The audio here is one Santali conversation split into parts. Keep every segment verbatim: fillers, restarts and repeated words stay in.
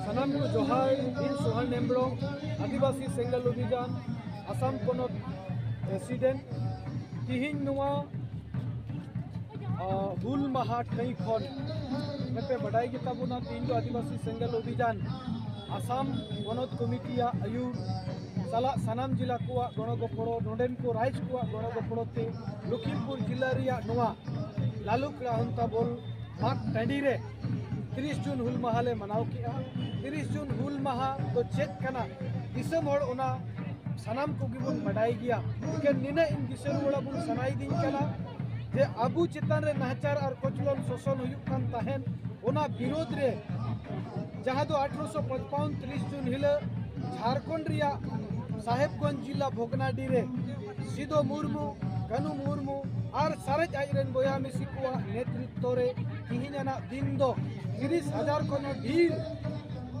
ᱥᱟᱱᱟᱢ ᱠᱚ ᱡᱚᱦᱟᱨ᱾ ᱤᱧ ᱥᱳᱦᱟᱱ ᱦᱮᱢᱵᱨᱚᱢ, ᱟᱹᱫᱤᱵᱟᱹᱥᱤ ᱥᱮᱸᱜᱮᱞ ᱚᱵᱷᱤᱡᱟᱱ ᱟᱥᱟᱢ ᱯᱚᱱᱚᱛ ᱯᱨᱮᱥᱤᱰᱮᱱᱴ᱾ ᱛᱤᱦᱤᱧ ᱱᱚᱣᱟ, ᱟ, ᱦᱩᱞ ᱢᱟᱦᱟ ᱴᱷᱟᱹᱭ ᱠᱷᱚᱱ ᱯᱮ ᱵᱟᱰᱟᱭ ᱜᱮᱛᱟ ᱵᱚᱱᱟ, ᱛᱤᱦᱤᱧ ᱫᱚ ᱟᱹᱫᱤᱵᱟᱹᱥᱤ ᱥᱮᱸᱜᱮᱞ ᱚᱵᱷᱤᱡᱟᱱ ᱟᱥᱟᱢ ᱯᱚᱱᱚᱛ ᱠᱚᱢᱤᱴᱤᱭᱟᱜ ᱟᱹᱭᱩᱨ ᱥᱟᱞᱟᱜ ᱥᱟᱱᱟᱢ ᱡᱮᱞᱟ ᱠᱚᱣᱟᱜ ᱜᱚᱲᱚ ᱜᱚᱯᱚᱲᱚ, ᱱᱚᱰᱮᱱ ᱠᱚ ᱨᱟᱭᱤᱡᱽ ᱠᱚᱣᱟᱜ ᱜᱚᱲᱚ ᱜᱚᱯᱚᱲᱚ ᱛᱮ ᱞᱚᱠᱷᱤᱢᱯᱩᱨ ᱡᱮᱞᱟ ᱨᱮᱭᱟᱜ ᱱᱚᱣᱟ ᱞᱟᱞᱩᱠᱲᱟ ᱦᱚᱱᱛᱟᱵᱚᱞ ᱢᱟᱜᱽ ᱴᱟᱺᱰᱤ ᱨᱮ ᱛᱤᱨᱤᱥ ᱡᱩᱱ ᱦᱩᱞ ᱢᱟᱦᱟ ᱞᱮ ᱢᱟᱱᱟᱣ ᱠᱮᱜᱼᱟ᱾ ᱛᱤᱨᱤᱥ ᱡᱩᱱ ᱦᱩᱞ ᱢᱟᱦᱟ ᱫᱚ ᱪᱮᱫ ᱠᱟᱱᱟ, ᱫᱤᱥᱚᱢ ᱦᱚᱲ ᱚᱱᱟ ᱥᱟᱱᱟᱢ ᱠᱚᱜᱮ ᱵᱚᱱ ᱵᱟᱰᱟᱭ ᱜᱮᱭᱟ᱾ ᱮᱠᱮᱱ ᱱᱤᱱᱟᱹᱜ ᱤᱧ ᱫᱤᱥᱟᱹ ᱨᱩᱣᱟᱹᱲ ᱟᱵᱚᱱ ᱥᱟᱱᱟᱭᱤᱫᱤᱧ ᱠᱟᱱᱟ ᱡᱮ ᱟᱵᱚ ᱪᱮᱛᱟᱱ ᱨᱮ ᱱᱟᱦᱟᱪᱟᱨ ᱟᱨ ᱠᱚᱪᱞᱚᱱ ᱥᱳᱥᱚᱱ ᱦᱩᱭᱩᱜ ᱠᱟᱱ ᱛᱟᱦᱮᱸᱱ, ᱚᱱᱟ ᱵᱤᱨᱳᱫᱷ ᱨᱮ ᱡᱟᱦᱟᱸ ᱫᱚ ᱟᱴᱷᱨᱚᱥᱚ ᱯᱚᱪᱯᱟᱣᱱ ᱛᱤᱨᱤᱥ ᱡᱩᱱ ᱦᱤᱞᱳᱜ ᱡᱷᱟᱲᱠᱷᱚᱸᱰ ᱨᱮᱭᱟᱜ ᱥᱟᱦᱮᱵᱽᱜᱚᱸᱡᱽ ᱡᱤᱞᱟ ᱵᱷᱚᱜᱽᱱᱟᱰᱤ ᱨᱮ ᱥᱤᱫᱚ ᱢᱩᱨᱢᱩ, ᱠᱟᱹᱱᱩ ᱢᱩᱨᱢᱩ ᱟᱨ ᱥᱟᱨᱮᱡ ᱟᱡ ᱨᱮᱱ ᱵᱚᱭᱦᱟ ᱢᱤᱥᱤ ᱠᱚᱣᱟᱜ ᱱᱮᱛᱨᱤᱛᱵ ᱨᱮ ᱛᱤᱦᱤᱧ ᱟᱱᱟᱜ ᱫᱤᱱ ᱫᱚ ᱛᱤᱨᱤᱥ ᱦᱟᱡᱟᱨ ᱠᱷᱚᱱ ᱦᱚᱸ ᱰᱷᱮᱨ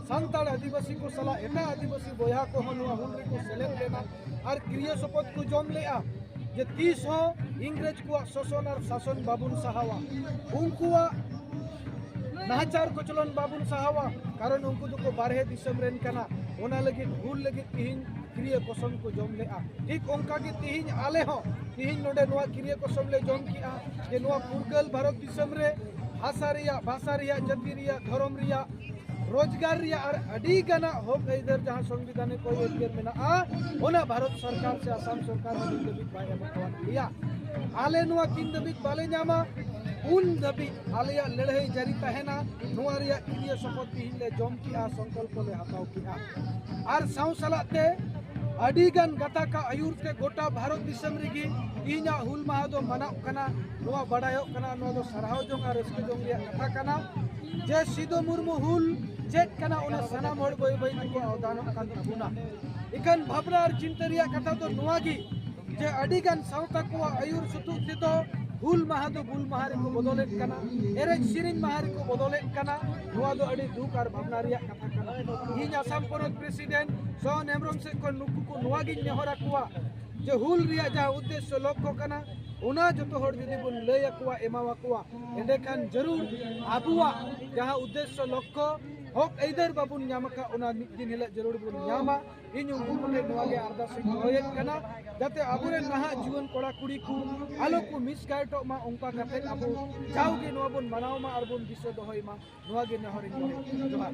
ᱥᱟᱱᱛᱟᱲ ᱟᱹᱫᱤᱵᱟᱹᱥᱤ ᱠᱚ ᱥᱟᱞᱟᱜ ᱮᱴᱟᱜ ᱟᱹᱫᱤᱵᱟᱹᱥᱤ ᱵᱚᱭᱦᱟ ᱠᱚᱦᱚᱸ ᱱᱚᱣᱟ ᱦᱩᱞ ᱨᱮᱠᱚ ᱥᱮᱞᱮᱫ ᱞᱮᱱᱟ ᱟᱨ ᱠᱨᱤᱭᱟᱹ ᱥᱚᱯᱚᱫ ᱠᱚ ᱡᱚᱢ ᱞᱮᱜᱼᱟ ᱡᱮ ᱛᱤᱥ ᱦᱚᱸ ᱤᱝᱨᱮᱡᱽ ᱠᱚᱣᱟᱜ ᱥᱳᱥᱚᱱ ᱟᱨ ᱥᱟᱥᱚᱱ ᱵᱟᱵᱚᱱ ᱥᱟᱦᱟᱣᱟ, ᱩᱱᱠᱩᱣᱟᱜ ᱱᱟᱦᱟᱪᱟᱨ ᱠᱚᱪᱞᱚᱱ ᱵᱟᱵᱚᱱ ᱥᱟᱦᱟᱣᱟ, ᱠᱟᱨᱚᱱ ᱩᱱᱠᱩ ᱫᱚᱠᱚ ᱵᱟᱨᱦᱮ ᱫᱤᱥᱚᱢ ᱨᱮᱱ ᱠᱟᱱᱟ᱾ ᱚᱱᱟ ᱞᱟᱹᱜᱤᱫ ᱦᱩᱞ ᱞᱟᱹᱜᱤᱫ ᱛᱤᱦᱤᱧ ᱠᱨᱤᱭᱟᱹ ᱠᱚᱥᱚᱢ ᱠᱚ ᱡᱚᱢ ᱞᱮᱜᱼᱟ᱾ ᱴᱷᱤᱠ ᱚᱱᱠᱟ ᱜᱮ ᱛᱤᱦᱤᱧ ᱟᱞᱮ ᱦᱚᱸ ᱛᱤᱦᱤᱧ ᱱᱚᱰᱮ ᱱᱚᱣᱟ ᱠᱨᱤᱭᱟᱹ ᱠᱚᱥᱚᱢ ᱞᱮ ᱡᱚᱢ ᱠᱮᱜᱼᱟ ᱡᱮ ᱱᱚᱣᱟ ᱯᱷᱩᱨᱜᱟᱹᱞ ᱵᱷᱟᱨᱚᱛ ᱫᱤᱥᱚᱢ ᱨᱮ ᱵᱷᱟᱥᱟ ᱨᱮᱭᱟᱜ, ᱵᱷᱟᱥᱟ ᱨᱮᱭᱟᱜ, ᱡᱟᱹᱛᱤ ᱨᱮᱭᱟᱜ, ᱫᱷᱚᱨᱚᱢ ᱨᱮᱭᱟᱜ, ᱨᱳᱡᱽᱜᱟᱨ ᱨᱮᱭᱟᱜ ᱟᱨ ᱟᱹᱰᱤ ᱜᱟᱱᱟᱜ ᱦᱚᱠ ᱟᱹᱭᱫᱟᱹᱨ ᱡᱟᱦᱟᱸ ᱥᱚᱝᱵᱤᱫᱷᱟᱱᱮ ᱠᱚᱭ ᱟᱹᱭᱫᱟᱹᱨ ᱢᱮᱱᱟᱜᱼᱟ, ᱚᱱᱟ ᱵᱷᱟᱨᱚᱛ ᱥᱚᱨᱠᱟᱨ ᱥᱮ ᱟᱥᱟᱢ ᱥᱚᱨᱠᱟᱨ ᱦᱚᱸ ᱱᱤᱛ ᱫᱷᱟᱹᱵᱤᱡ ᱵᱟᱭ ᱮᱢ ᱟᱠᱟᱣᱟᱫ ᱞᱮᱭᱟ᱾ ᱟᱞᱮ ᱱᱚᱣᱟ ᱛᱤᱱ ᱫᱷᱟᱹᱵᱤᱡ ᱵᱟᱞᱮ ᱧᱟᱢᱟ, ᱩᱱ ᱫᱷᱟᱹᱵᱤᱡ ᱟᱞᱮᱭᱟᱜ ᱞᱟᱹᱲᱦᱟᱹᱭ ᱡᱟᱹᱨᱤ ᱛᱟᱦᱮᱱᱟ᱾ ᱱᱚᱣᱟ ᱨᱮᱭᱟᱜ ᱠᱨᱤᱭᱟᱹ ᱥᱚᱯᱚᱫ ᱛᱤᱦᱤᱧ ᱞᱮ ᱡᱚᱢ ᱠᱮᱜᱼᱟ, ᱥᱚᱝᱠᱚᱞᱯᱚ ᱞᱮ ᱦᱟᱛᱟᱣ ᱠᱮᱜᱼᱟ᱾ ᱟᱨ ᱥᱟᱶ ᱥᱟᱞᱟᱜ ᱛᱮ ᱟᱹᱰᱤ ᱜᱟᱱ ᱜᱟᱛᱟᱠᱟᱜ ᱟᱹᱭᱩᱨ ᱛᱮ ᱜᱚᱴᱟ ᱵᱷᱟᱨᱚᱛ ᱫᱤᱥᱚᱢ ᱨᱮᱜᱮ ᱛᱤᱦᱤᱧᱟᱜ ᱦᱩᱞ ᱢᱟᱦᱟ ᱫᱚ ᱢᱟᱱᱟᱣ ᱠᱟᱱᱟ᱾ ᱱᱚᱣᱟ ᱵᱟᱰᱟᱭᱚᱜ ᱠᱟᱱᱟ, ᱱᱚᱣᱟ ᱫᱚ ᱥᱟᱨᱦᱟᱣ ᱡᱚᱝ ᱟᱨ ᱨᱟᱹᱥᱠᱟᱹ ᱡᱚᱝ ᱨᱮᱭᱟᱜ ᱠᱟᱛᱷᱟ ᱠᱟᱱᱟ ᱡᱮ ᱥᱤᱫᱩ ᱢᱩᱨᱢᱩ ᱦᱩᱞ ᱪᱮᱫ ᱠᱟᱱᱟ, ᱚᱱᱟ ᱥᱟᱱᱟᱢ ᱦᱚᱲ ᱵᱟᱹᱭ ᱵᱟᱹᱭ ᱛᱮᱠᱚ ᱟᱣᱫᱟᱱᱚᱜ ᱠᱟᱱ ᱛᱟᱵᱚᱱᱟ᱾ ᱮᱱᱠᱷᱟᱱ ᱵᱷᱟᱵᱽᱱᱟ ᱟᱨ ᱪᱤᱱᱛᱟᱹ ᱨᱮᱭᱟᱜ ᱠᱟᱛᱷᱟ ᱫᱚ ᱱᱚᱣᱟ ᱜᱮ ᱡᱮ ᱟᱹᱰᱤ ᱜᱟᱱ ᱥᱟᱶᱛᱟ ᱠᱚᱣᱟᱜ ᱟᱹᱭᱩᱨ ᱥᱩᱛᱩᱜ ᱛᱮᱫᱚ ᱦᱩᱞ ᱢᱟᱦᱟ ᱫᱚ ᱵᱩᱞ ᱢᱟᱦᱟ ᱨᱮᱠᱚ ᱵᱚᱫᱚᱞᱮᱫ ᱠᱟᱱᱟ, ᱮᱱᱮᱡ ᱥᱮᱨᱮᱧ ᱢᱟᱦᱟ ᱨᱮᱠᱚ ᱵᱚᱫᱚᱞᱮᱫ ᱠᱟᱱᱟ᱾ ᱱᱚᱣᱟ ᱫᱚ ᱟᱹᱰᱤ ᱫᱩᱠ ᱟᱨ ᱵᱷᱟᱵᱽᱱᱟ ᱨᱮᱭᱟᱜ ᱠᱟᱛᱷᱟ ᱠᱟᱱᱟ᱾ ᱤᱧ ᱟᱥᱟᱢ ᱯᱚᱱᱚᱛ ᱯᱨᱮᱥᱤᱰᱮᱱᱴ ᱥᱚᱦᱚᱱ ᱦᱮᱢᱵᱨᱚᱢ ᱥᱮᱫ ᱠᱷᱚᱱ ᱱᱩᱠᱩ ᱠᱚ ᱱᱚᱣᱟ ᱜᱤᱧ ᱱᱮᱦᱚᱨ ᱟᱠᱚᱣᱟ ᱡᱮ ᱦᱩᱞ ᱨᱮᱭᱟᱜ ᱡᱟᱦᱟᱸ ᱩᱫᱽᱫᱮᱥᱥᱚ ᱞᱚᱠᱠᱷᱚ ᱠᱟᱱᱟ, ᱚᱱᱟ ᱡᱚᱛᱚ ᱦᱚᱲ ᱡᱩᱫᱤ ᱵᱚᱱ ᱞᱟᱹᱭ ᱟᱠᱚᱣᱟ, ᱮᱢᱟᱣᱟᱠᱚᱣᱟ, ᱮᱸᱰᱮᱠᱷᱟᱱ ᱡᱟᱹᱨᱩᱲ ᱟᱵᱚᱣᱟᱜ ᱡᱟᱦᱟᱸ ᱩᱫᱽᱫᱮᱥᱥᱚ ᱞᱚᱠᱠᱷᱚ ᱦᱚᱠ ᱟᱹᱭᱫᱟᱹᱨ ᱵᱟᱵᱚᱱ ᱧᱟᱢ ᱟᱠᱟᱫ, ᱚᱱᱟ ᱢᱤᱫ ᱫᱤᱱ ᱦᱤᱞᱳᱜ ᱡᱟᱹᱨᱩᱲ ᱵᱚᱱ ᱧᱟᱢᱟ᱾ ᱤᱧ ᱩᱱᱠᱩ ᱠᱚᱴᱷᱮᱱ ᱱᱚᱣᱟ ᱜᱮ ᱟᱨᱫᱟᱥ ᱤᱧ ᱫᱚᱦᱚᱭᱮᱫ ᱠᱟᱱᱟ, ᱡᱟᱛᱮ ᱟᱵᱚᱨᱮᱱ ᱱᱟᱦᱟᱜ ᱡᱩᱣᱟᱹᱱ ᱠᱚᱲᱟ ᱠᱩᱲᱤ ᱠᱚ ᱟᱞᱚ ᱠᱚ ᱢᱤᱥᱜᱟᱭᱤᱰᱚᱜ ᱢᱟ, ᱚᱱᱠᱟ ᱠᱟᱛᱮ ᱟᱵᱚ ᱡᱟᱣᱜᱮ ᱱᱚᱣᱟ ᱵᱚᱱ ᱢᱟᱱᱟᱣ ᱢᱟ ᱟᱨ ᱵᱚᱱ ᱫᱤᱥᱟᱹ ᱫᱚᱦᱚᱭ ᱢᱟ᱾ ᱱᱚᱣᱟ ᱜᱮ ᱱᱮᱦᱚᱨ ᱤᱧ ᱫᱚᱦᱚᱭᱮᱫ ᱠᱟᱱᱟ᱾ ᱡᱚᱦᱟᱨ᱾